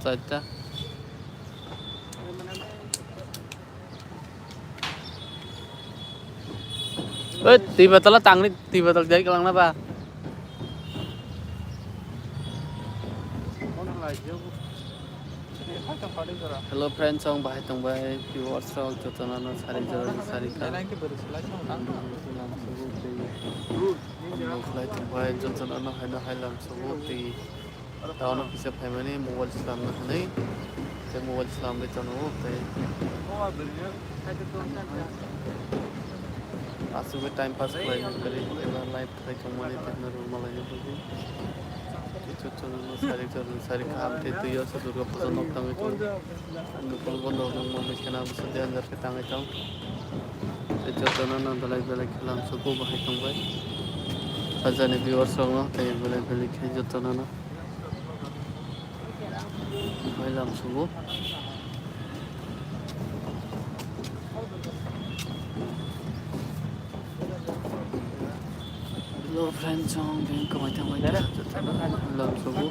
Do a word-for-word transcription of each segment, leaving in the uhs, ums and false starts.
Taita. Oi, twi botol tangni, twi botol jai kalang na ba. Hello friends, ang bahai tong bai, viewers rok jotono no sari jora ni sari ka. Ang bahai tong bai, jotono no haino hai lam sobo twi. Taono kisa phaimani mobile slamna hwnwi, tei mobile slamwi tongo tei aswk time pass khlaina kwrwi eba live khai tongmani tei norok malaina bagwi. Tei chwng chwngno sari chwng sari kaham tei twiyo se Durga puja nok tangwi tongo. Nukung bondo nukmani khena bwswk de anjar khe tangwi tong. Tei jotono no belai belai khe lam sobo bahai tongbai. Hajani viewers rokno tei belai belai khe jotono no. Hai lam sugo. Hello friends, chong din kamai tangmai da. Hai lam sugo.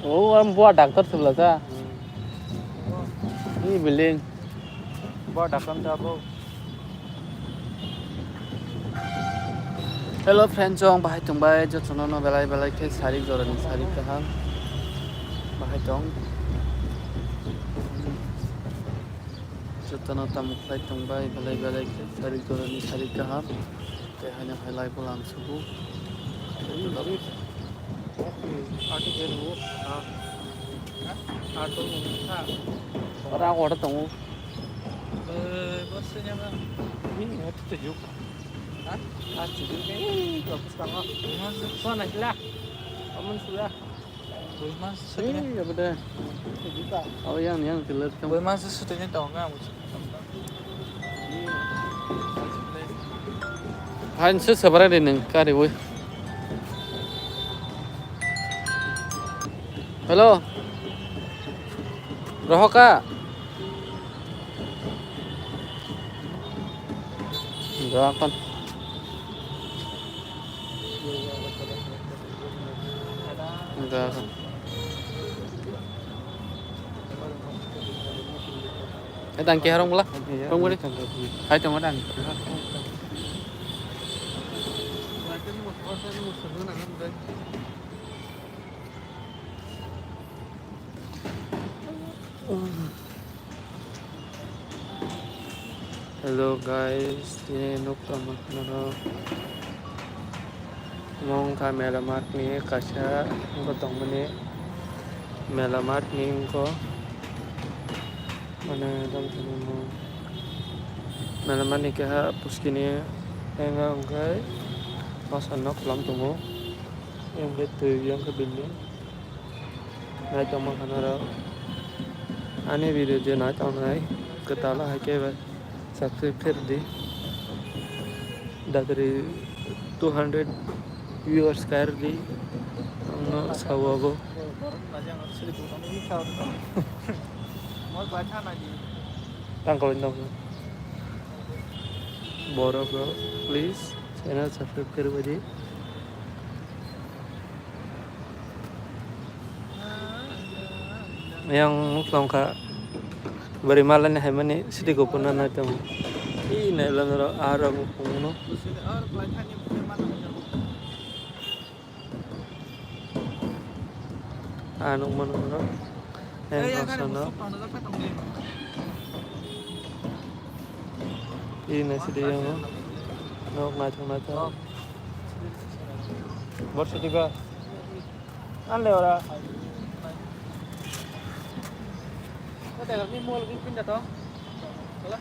Oh, ang buat doctor sebelah sa. Ini building. Buat doctor ta bo. Hello friends, chong bahai tongbai jotono no belai belai khe sari jorani sari kaham bahai tong. Jotono tamo khlai tongbai belai belai khe sari jorani sari kaham. Tei haino hai lai bo lam sugo. Ora ora tongo. Boima se sotwi ni. Boima se sotwi ni tongo ang. Phain se sebra de nang kari oi. Hello. Rohoka. Doakan. Enggak. Eh, tangki harong bula. Iya, harong bula. Tangki. Hai, tunggu, tangki. Hello guys, tini nuk tongma kheno mong kha mela mat ni kaisa wngkha tongmani mela mat ni wngkha mane mela mat ni keha puskini wngkha wngkha masa nok khwlam tongo wngkha twi wngkha building. Naitongma khana rok ani video je naitongnai kwtal hai khe subscribe khe rwdi. Dakri two hundred viewers kha rwdi. Ang no sawo bo. Tang koloi nong. Borok rok please channel subscribe khe rwdi. Yang nuklang kha bwrwi malani haimani sidi kupuna nai tongo. Ih, nai lano aro ang phunukno. Ah, nukmano oro. Yang kansano. Ih, nai sidi yang. Nok nai thang nai thang. Bor sidi ba. Anle ora. Hotel ni mall ni pinda to. Hola.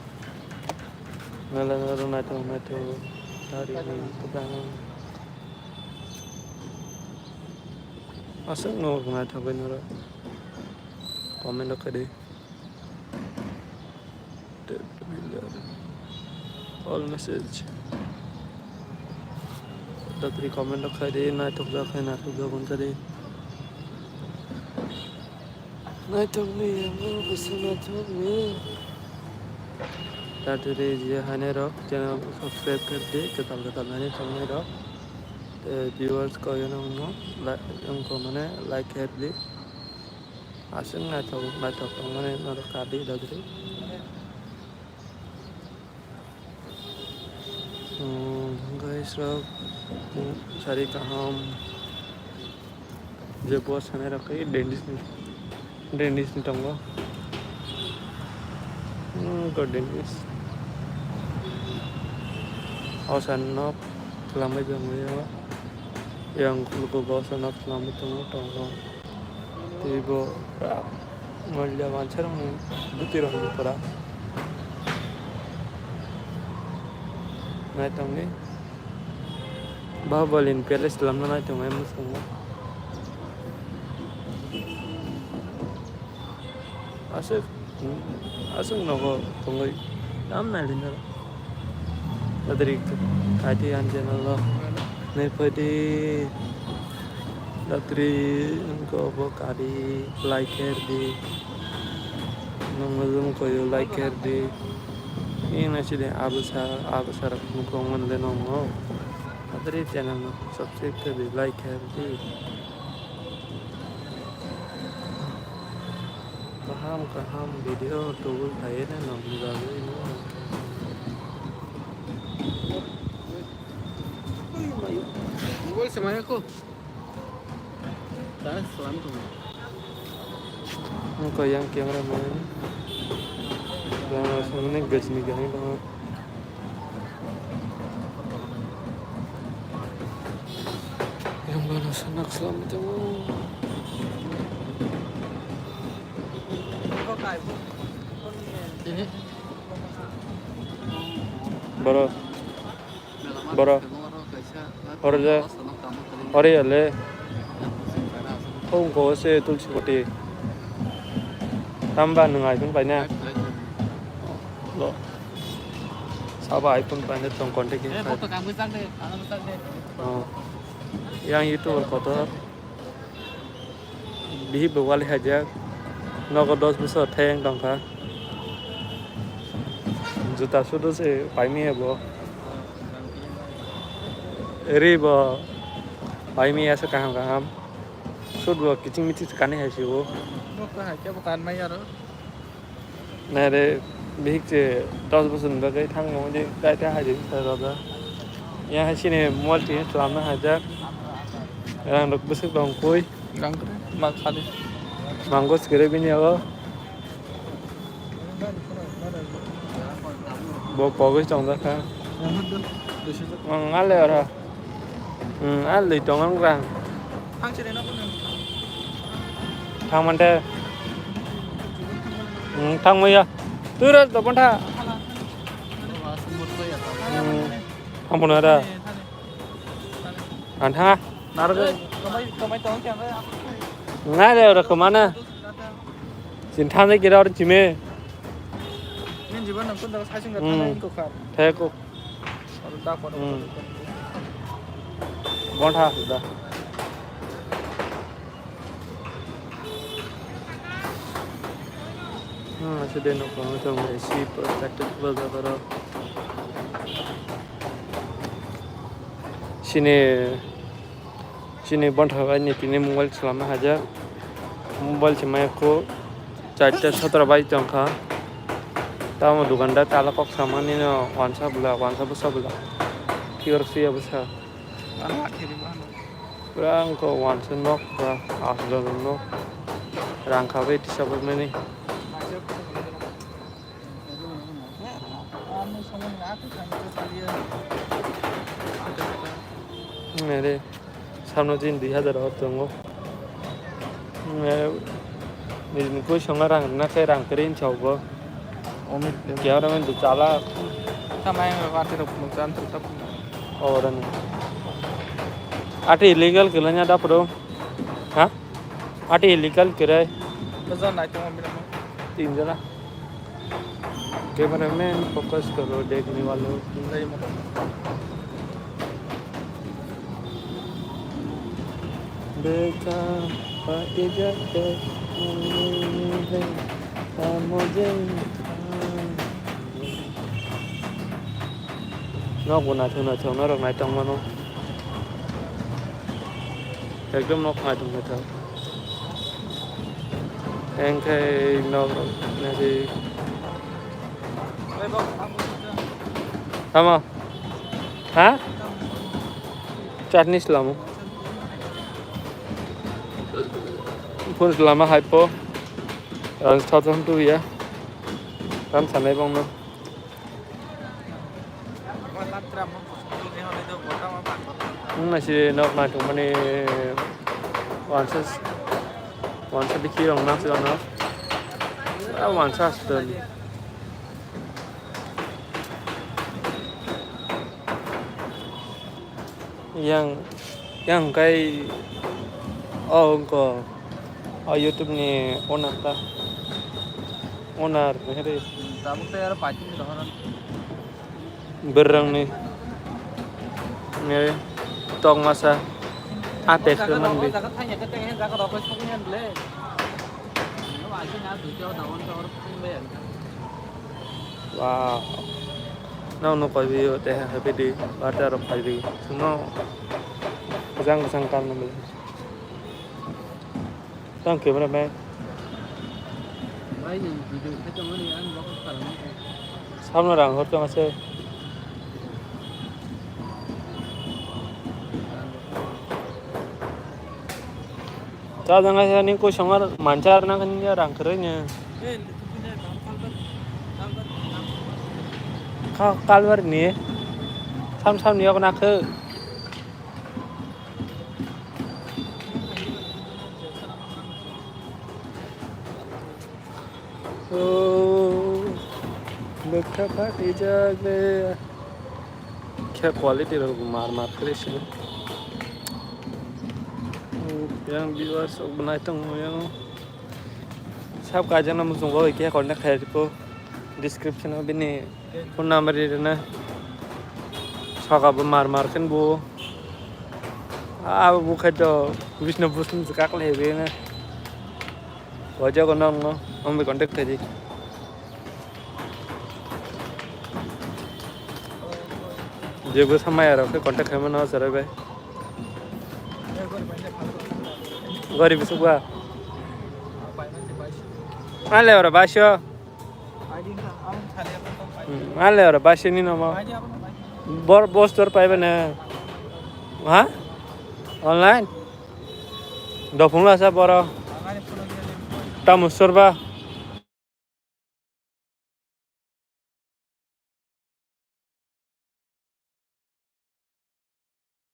Mela mela naithok naithok. Tari ni tukang. Aswk no naithok bai noro. Comment rok kadi. All message. Dapri comment rok khai di, naithok jak khai naithok jak wngkha di. Naithokni yango bwswk naithokni. Tatiri je hainai rok channel subscribe khe di, kwtal kwtal hainai tongnai rok. Tei viewers koi wngno like, wngkha mane like khe di. Aswk naithok naithok tongmani norok kadi dagri. Hmm, guys rok, hmm, sari kaham. Je bo sanai rok khe dentist ni, dentist ni tongo. Hmm, go dentist. O san nok khwlamwi tongwi o. Yang khulugo bo san nok khwlamwi tongo, tongo. Tei bo pura molya mansa rokni bwtwi rokni pura. Naitongni Bahubali ni palace lamna naitongo mwskango. Aswk, aswk nogo tongwi tam nailina. Adri kaiti ang channel o nai phaidi. Datri wngkha obo kari like khe rwdi. Nokno jom koyo like khe rwdi. Ina sidi abwsa, abwsa rok nukung manle nokno. Datri channel no subscribe khe rwdi, like khe rwdi. Kaham kaham video tubui khaina nokni bagwi no. Mobile se maya ko. Wngkha yang camera man. Yang aswk mani gajini gani tongo. Yang bana sanak slam tongo. Boro. Boro. Oro je. Oro ya le. Phone ko se tulsi poti. Tamba nwng iPhone pai na. Lo. Sabo iPhone pai na tong contact ni. Oh. Yang YouTuber kotor. Bihik bo wali hajak. Nogo dos bosor thayang tongkha. Juta sudo se paimaya bo. Ri bo paimaya se kaham kaham. Sut bo kiching miching se kanwi hai se bo. Bo kaham khe bo kanmaya aro. Nare bihik se dos bosor ni bagwi thangmo je kaita hai rok sa rok. Yang hai sini mobile tini chwlamna hajak. Rang rok bwswk tong koi. Rang kwrwi ma khadi. Mango sikere bini abo. Bo pogwi tong jakha. Ang ale ora. Hmm, a lwi tong ang rang. Thang mante. Hmm, thang maya. Tura to pantha. Hmm, thang puna da. Ang thanga. Ngai de ora kemana? Sin thang de kira ora chime. Nini jiban nang kun daga sasing ga Hmm. Thang ko kar. Thai ko. Aro da ko. Hmm. Bon tha da. Hmm, ase de no ko to mo si protected bol da karo. Sini Chini bontha bai ni tini mobile chwlamna hajak. Mobile se maya kho charta satra bai tongkha. Tamo dukandar tala kok samani no wansa bwla, wansa bwsa bwla. Kiyor suya bwsa. Pura wngkha wansa nok ba aswk nok. Rang kha bai tisa bwknani. Nere, samno din dui hazar hor tongo. Nere, nini koi songa rang na khe rang kere hin chao bo. Omi. Kya ora men du chala. Tama yang ro ate ro pun chan tu tap. Ora ni. Ate illegal kelanya da pro. Ha? Ate illegal kere. Bajan nai tongo bini. Tin jana. Cameraman focus karo, देखने वालों. Beka. Nok bo naithok naithok norok naitong mano. Ekdom nok naithok naithok. Engkhe nok rok naidi. Tamo? Ha? Chutney swlamo. Phone swlama hai po. Rang thap thap tu ya. Ram sanai bong no. Wng nai si nok naithok mani wansa, wansa dikhi rong nak si ono. A wansa aswtwng. Yang, yang kai o wngko o YouTube ni owner ta. Owner ni hwrwi. Tabuk tei aro paitini rohorani. Bwrwngni ni tok masa Apex rwmani. Wow. Nang no koi biyo te happy di birthday rok phai di. Sungno bwsang bwsang kan nang. Tang camera man. Samno rang hor tong ase. Cha jang ase ni koi songar manchar na kan ya rang kre ne. Ka kalwar ni. Sam sam ni yok na khe. Oh, bwkha phatijak le. Khe quality rok mar mar khe se. Oh, yang viewers rok bo nai tongo yang. Sab kaijakna muchungo hoi khe contact khai rw pho. Description o bini phone number ri rwna. Saka bo mar mar khe bo. Abo bo khai to Bishnupur song se kaklai rwna. Wajago nang no, ang bai contact khai di. Jebo samaya rok khe contact khai mano cherai bai. Gari bisuk ba. Ale ora baisho. Hmm, ale ora baisho ni nomo. Bor bos tor pai bana. Ha? Online? Dophung lasa boro. Tamusor ba.